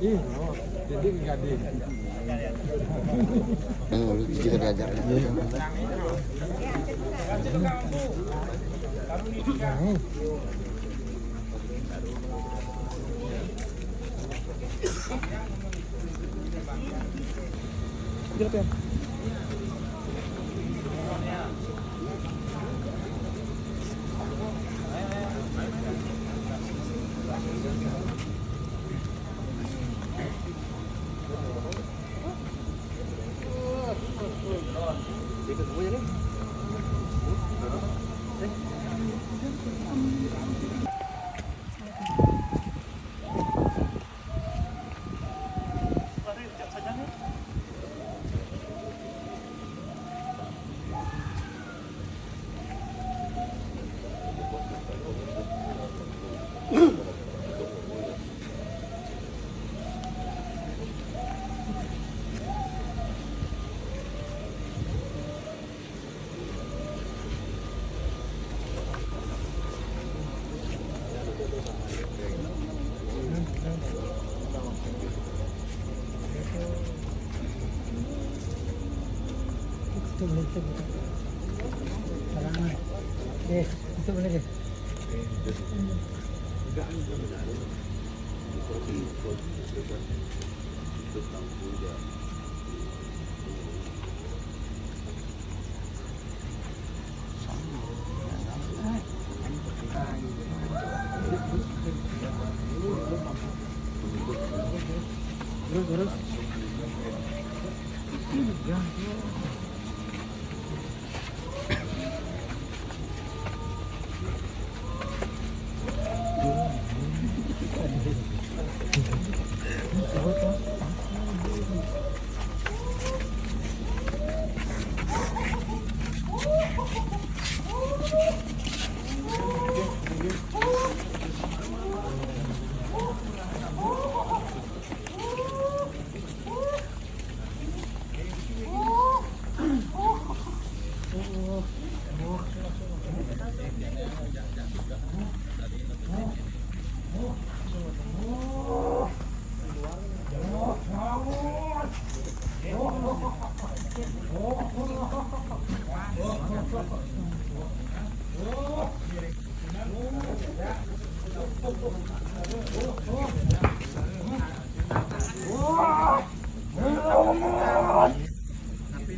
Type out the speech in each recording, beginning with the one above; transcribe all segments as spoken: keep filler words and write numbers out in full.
Ih, oh, jadi gadis. Hmm, lu juga diajak. Itu boleh, itu boleh. Sarangan. Deh, itu boleh deh.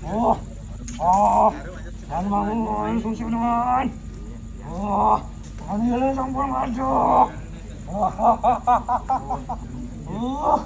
Oh, oh, anu bangun, susu dengan. Oh, anu sampun masuk. Oh, oh, oh, oh.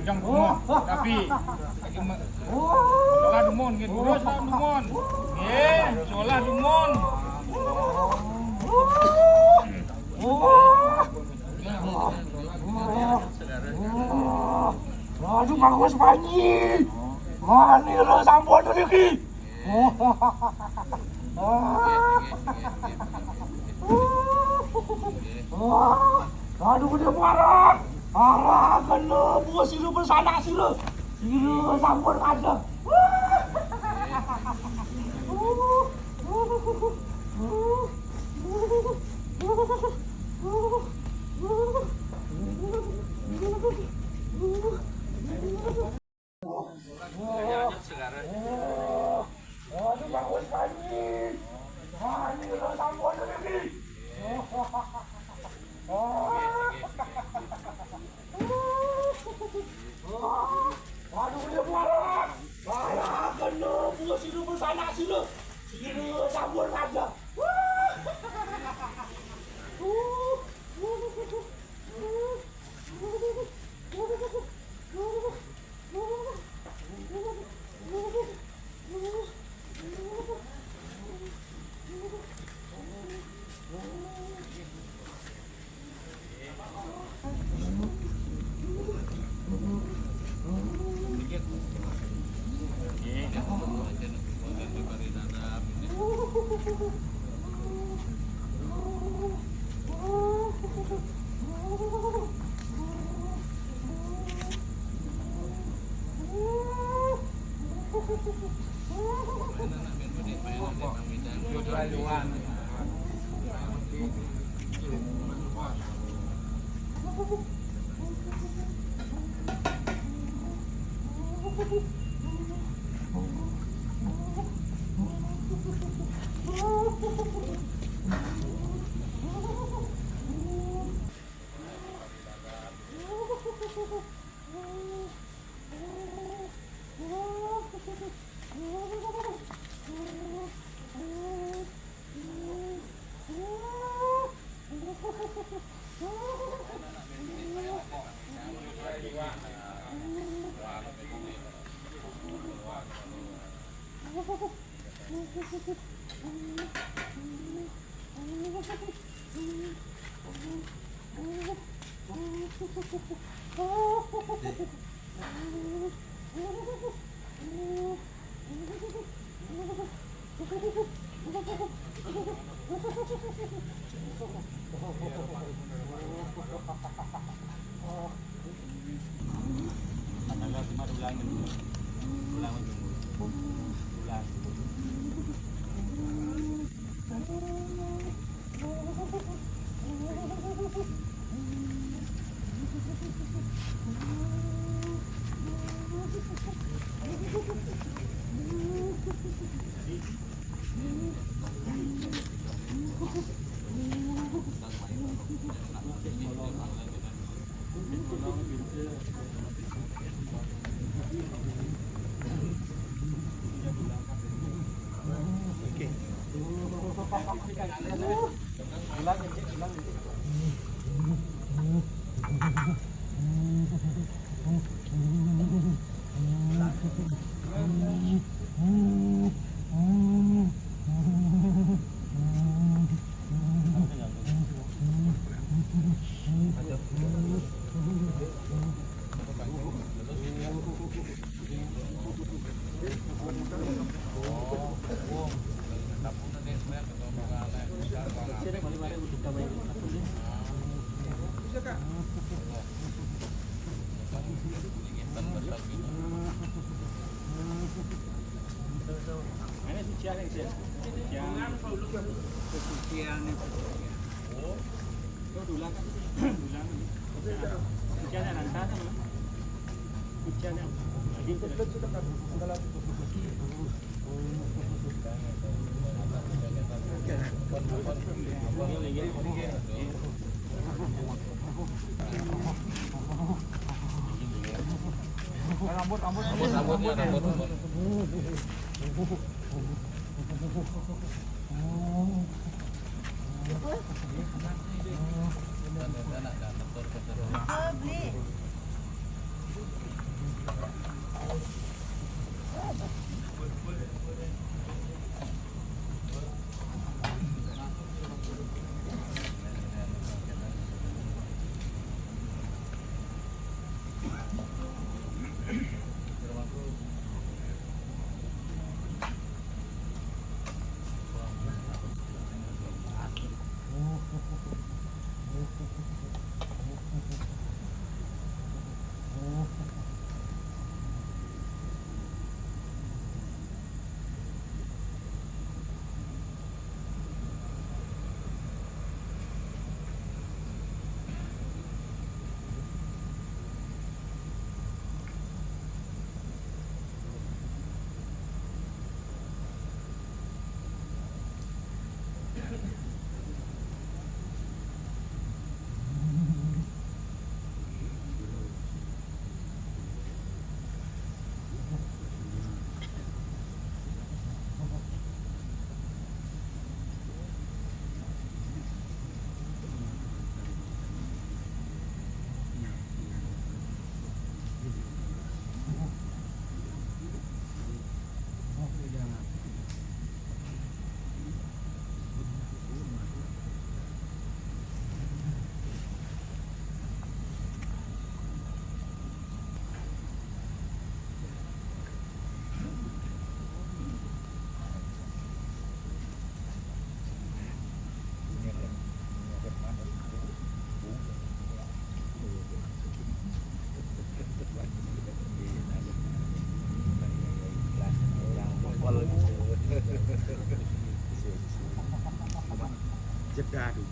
Yang rumah, tapi lagi me-, solah dumun, nggih, durus lah dumun. Nggih, solah dumun. Aduh, bagus, Panji. Mani lo sampun niki. Aduh, gedé parah. Parah, kena bos sira besanak sira. Sira sampun ada. Aduh, bagus, Panji. Panji, lo sampun niki. Aduh, dia parah. Parah, kena bos sira besanak sira. Sira sampun ada. Jeda dulu.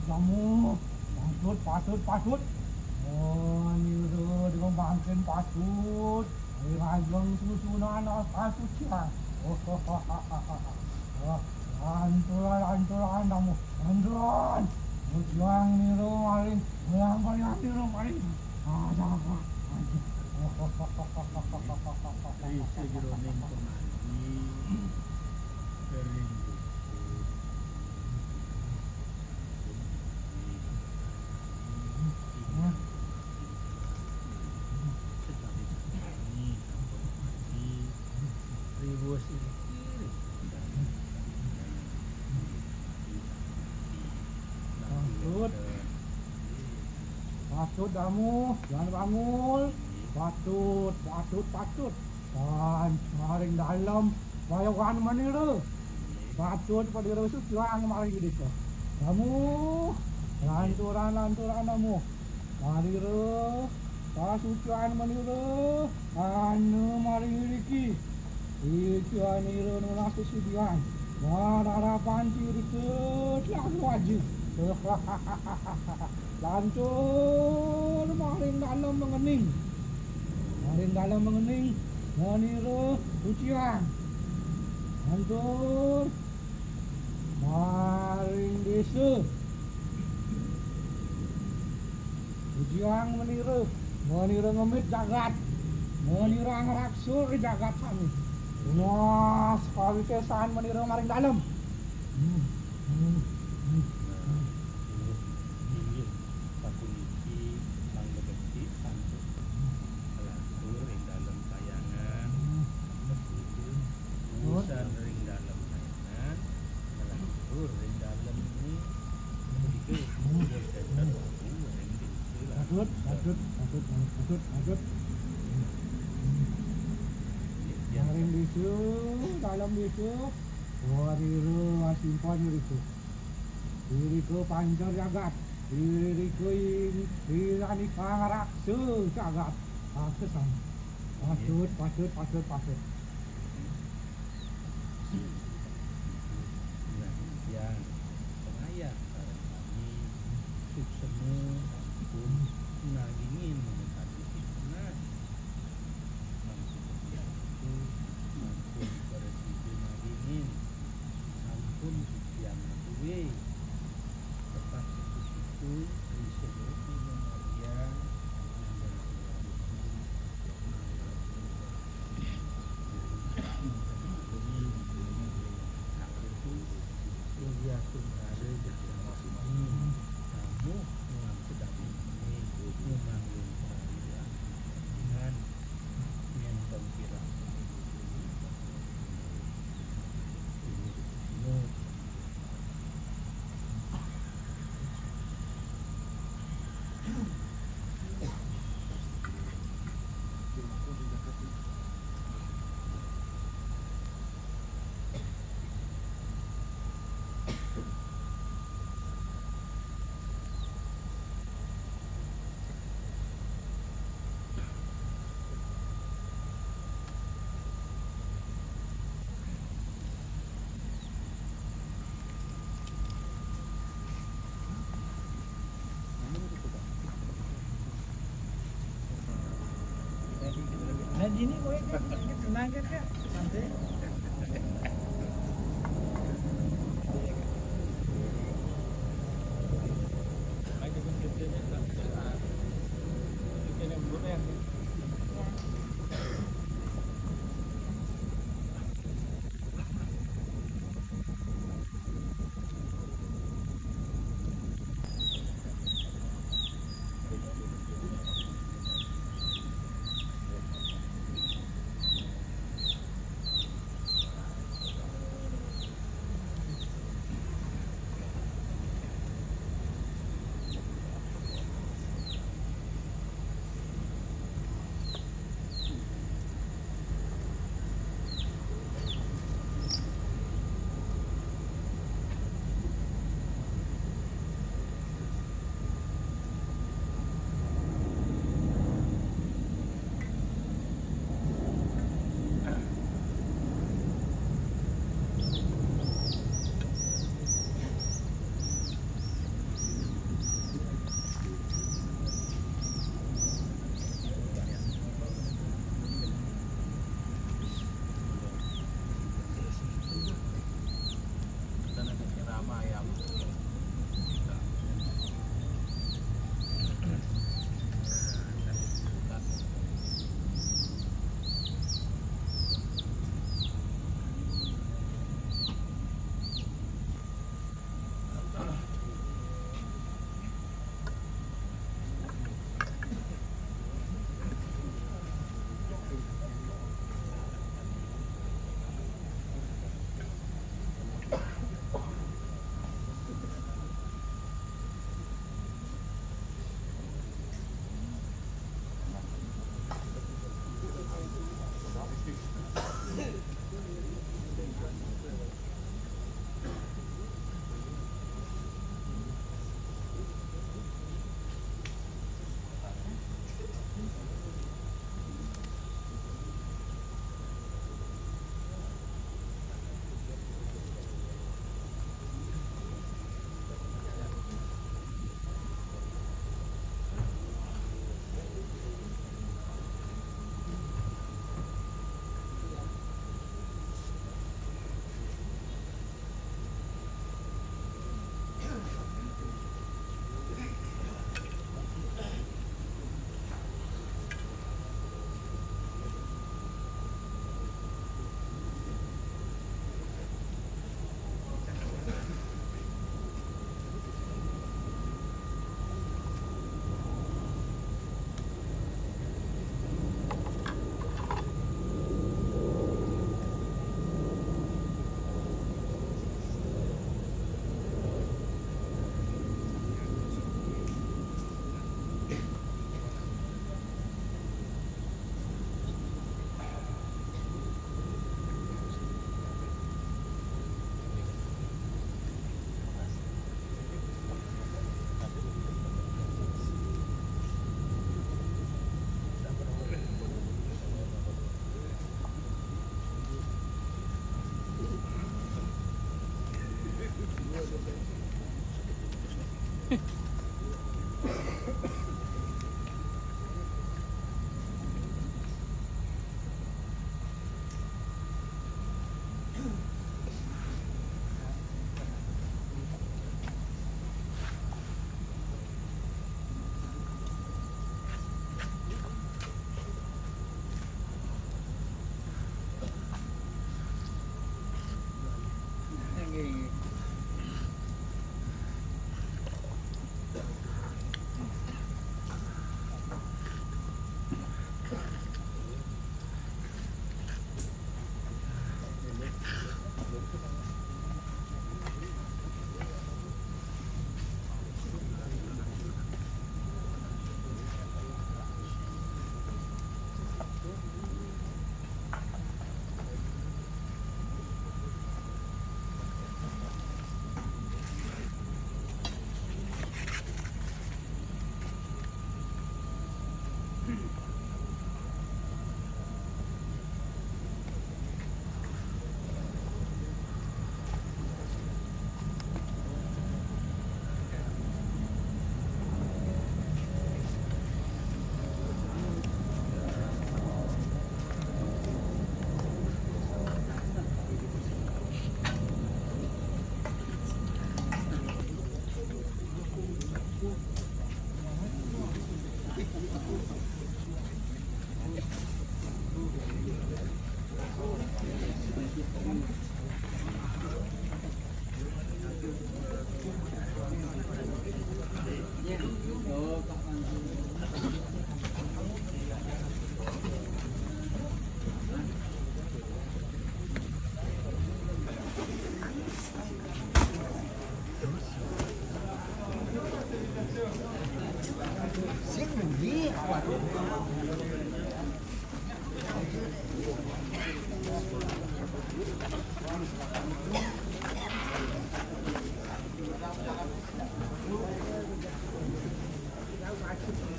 Kamu, kamu, Patut, patut, patut. Oh, nira dengan mangkin patut. Ai rajang susunan kasucian. Oh, lanturan, lanturan kamu. Lanturan. Ujang nira maring. Ujang kalian nira maring. Ada apa? Ri sajeroning pamargi, ring dusun, inggih pamargi, sekawi sakami, sampun pamargi, riwus iriki, ring Patut. Patut, Damu, Tuan Bangul. Patut, patut, patut. Dan maring dalem, wayawan manira. Patut padira suciang maring dika. Damu, lanturan, lanturan, Damu. Manira, pasucian manira, anu maring iriki. Ijanira nunas sudian. Mararapan tirta tiang waji. Lantur maring dalem mengening. Maring dalem mengening. Manira sucian. Lantur maring desa. Ujang manira, manira ngemit jagat, manira ngraksa jagat sami. Tunas pawisesan manira maring dalem. Hmm, hmm, hmm, hmm. Nah, inggih, inggih, sapuniki Sang Begecik sampun kalantur ing dalem sayangan, hmm, betutu, urusan ring dalem sayangan, kalantur ring dalem ini. Punika, hmm, wonten wau ring desa. Patut, patut, patut, patut, patut. Maring desa, dalem desa, warira wasimpan desa. Irika pancer jagat, irika ing-, iranika ngraksa jagat. Raksasa. Patut, patut, patut, patut. Nah, yang pengayah sareng sami suksema sampun nagingin menika tunas. Sampun prasida nagingin, sampun suciang duwe. Tetap suci itu, bisa jadi Maria, Nah, gini, kowe, Kak, tenang, Kak, Kak. Santai.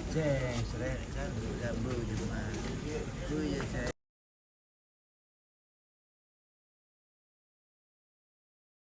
Ceng, seret kan, udah bu, cuma bu ya, ceng.